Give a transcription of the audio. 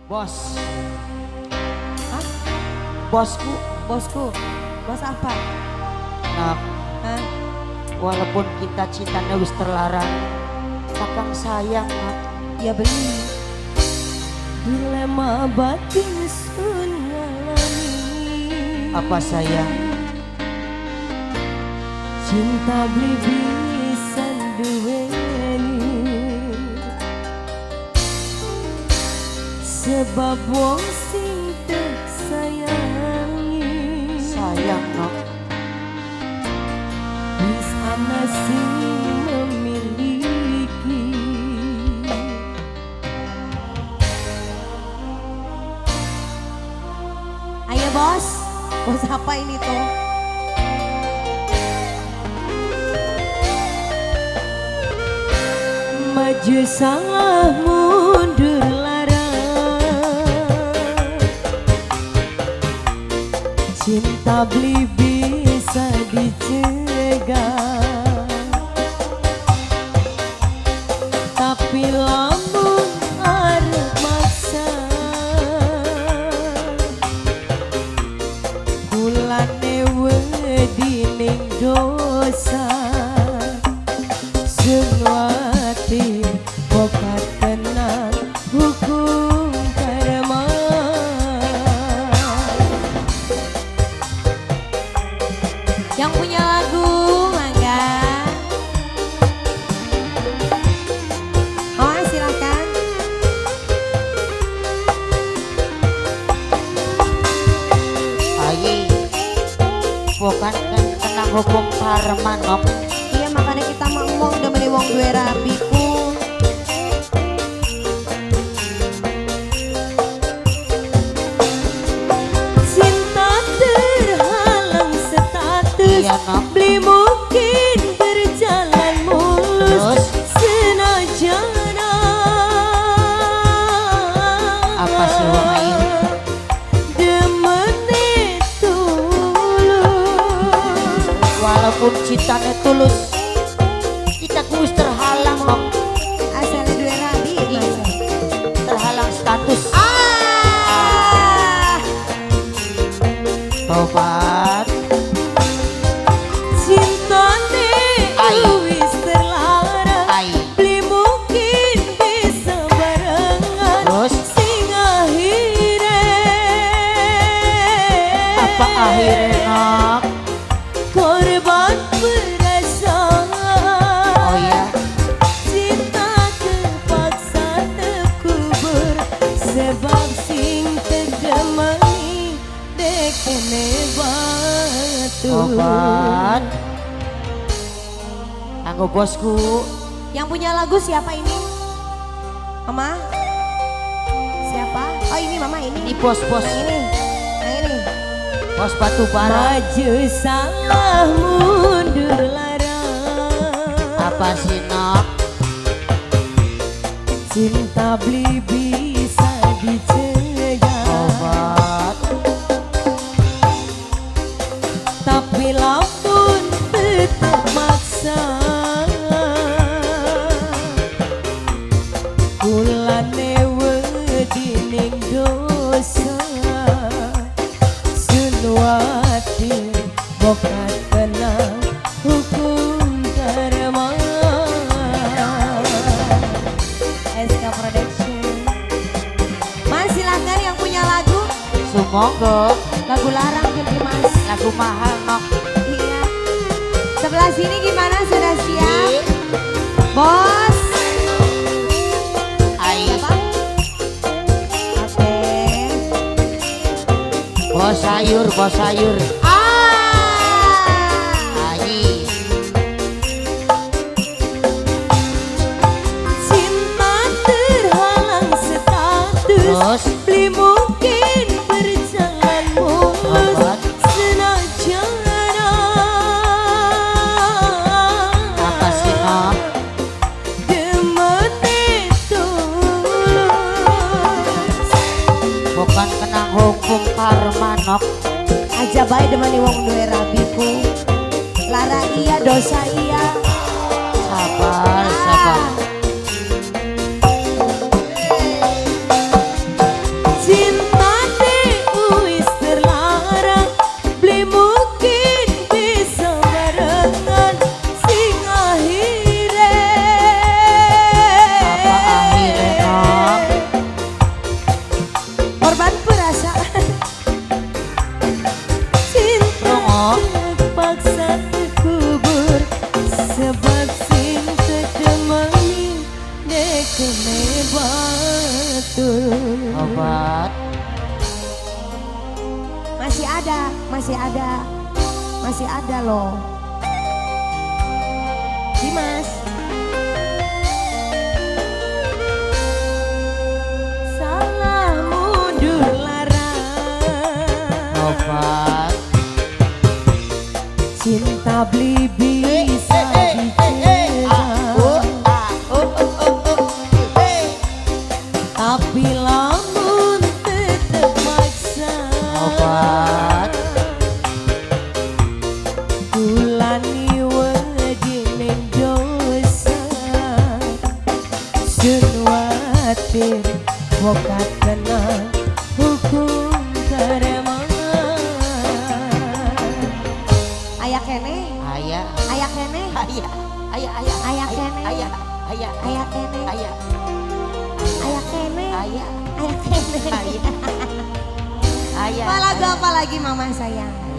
Bos. Hah? Bosku. Bosku. Bos apa? Nah, Hah? Walaupun kita cintanya wis terlarang, kakang sayang, Nak. Ya beli. Dilema batin sun ngalami. Apa sayang? Cinta beli bisa duweni. Sebab wong sing tek sayangi. Sayang, Nok. Wis ana sing memiliki. Ayo bos, bos apa ini tuh? Maju salah mundur larang. Cinta beli bisa dicegah. Tapi lamun arep maksa, kulane wedi ning dosa. Sungwati bokat tenang hukum karma. Yang punya lagu mangga. Oh silakan. Ayi, bukan kan tenang hukum karma, Nok. Iya makanya kita ngomong demeni wong duwe rabiku. Cinta terhalang status. Iya, Nok. Beli mungkin berjalan mulus. Terus? Senajan Apa sih wong ayu? Demene tulus. Walaupun cintanya tulus, kita kuis terhalang, Nok. Asalnya duwe rabi, Iya. Terhalang status. Ah. Tobat. Cintane Ai. wis terlarang. Ai. Beli mungkin bisa barengan. Terus? Sing akhire. Apa akhirnya, Nok? Korban perasaan. Oh iya. Cinta terpaksa terkubur. Sebab sing terdemani dekene batu. Tobat. Anggo bosku. Yang punya lagu siapa ini? Mama? Siapa? Oh ini mama ini. Ini bos-bos. Yang ini. Yang ini. Bos batu bara. Maju salah mundur larang. Apa sih, Nok? Cinta beli bisa dicegah. Tobat. Tapi lamun tetap maksa, kulane wedi ning dosa. Sunwati bokat tenang hukum karma. SK Production. Mas silakan yang punya lagu. Sumonggo. Lagu larang jadi mas. Lagu mahal, Nok. Iya. Sebelah sini gimana, sudah siap? Bos. Ai. Siapa? Oke. Bos sayur, bos sayur. Ah. Ai. Cinta terhalang status. Terus? Beli mungkin berjalan mulus. Tobat. Senajan Apa sih, Nok? Demene tulus. Bukan kena hukum karma, Nok. Aja bae demeni wong duwe rabiku. Lara iya, dosa iya. Sabar, sabar. Obat. Masih ada, masih ada, masih ada loh. Dimas. Salah mundur larang. Obat. Cinta beli bisa dicegah, tapi lamun tetep maksa. Obat. Kulani wedi ning dosa. Sun watir wokat kena hukum karma. Aya kene, Aya. Aya kene, Aya. Aya aya. Aya kene. Aya. Aya. Aya kene, Aya. Aya kene, Aya. aya kene. Aya. Aya. Apa lagu apa lagi mama sayang?